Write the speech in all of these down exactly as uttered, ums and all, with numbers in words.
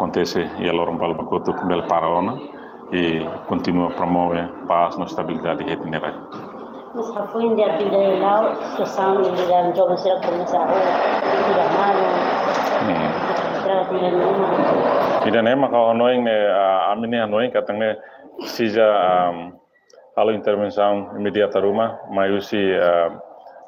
akontese iha loron balu ba kotuk bele para ona i kontinua promove pás no estabilidade iha ita-nia rai. Mas hafoin de atividade la'o, situasaun ilegal joven sira komesa o tidak malu. Hmm. Tidak malu. Ida-ne'e mak ha'u hanoin ne'e, ah, ami-nia hanoin katak ne'e sija, ah, halo intervensaun imediata ruma, mai husi, ah,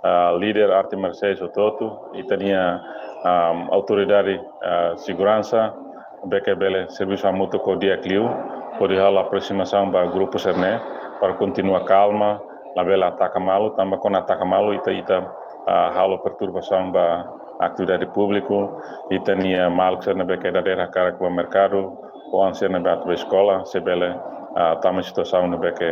ah, líder arte marsiais hotu-hotu, ita-nia, ah, autoridade, ah, seguransa, ne'ebé ke bele servisu hamutuk ho di'ak liu, hodi halo aproximasaun ba grupu sira-ne'e, para kontinua kalma, labele ataka malu, tanba kuandu ataka malu, ita, ita, ah, halo perturbasaun ba atividade públiku, ita-nia maluk sira ne'ebé ke dadeer hakarak bá merkadu, oan sira ne'ebé atu bá eskola, sei bele, ah, tama situasaun ne'ebé ke,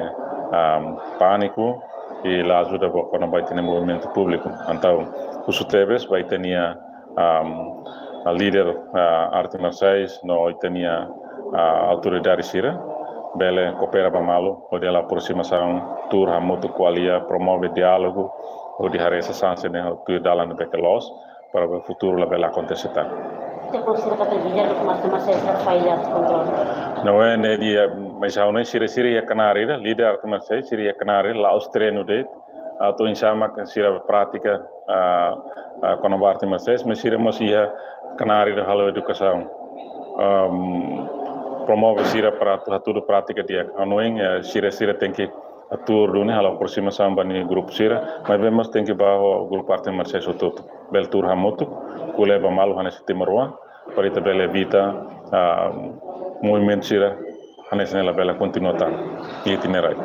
ah, pániku, i la ajuda boot kona-ba ita-nia movimentu públiku. Entaun, husu tebes ba ita-nia, ah, líder, ah, arte marsiais no ita-nia, ah, autoridade sira, bele koopera ba malu, hodi halo aproximasaun, tuur hamutuk ko'alia, promove diálogu, hodi haree sanse ne'e tuir dalan ne'ebé ke loos, para futuru labele akontese tan. Ita konsidera katak líder arte marsiais sira falla kontrola? Não é, ne'e di'ak, mas ha'u hanoin sira, sira iha knaar ida, líder arte marsiais sira iha knaar ida, la'ós treinu de'it, atu oinsá mak sira pratika, ah, ah, kona-ba arte marsiais, mas sira mós iha knaar ida halo edukasaun. Am, promove sira para atu hatudu prátika di'ak. Ha'u hanoin, eh, sira, sira tenke tuur duni halo aproximasaun ba nia grupu sira, maibé mós tenke ba ho grupu arte marsiais hotu-hotu. Bele tuur hamutuk, ko'alia ba malu hanesan timoroan, para ita bele evita, ah, movimentu sira hanesan ne'e labele kontinua tan iha ita-nia rai.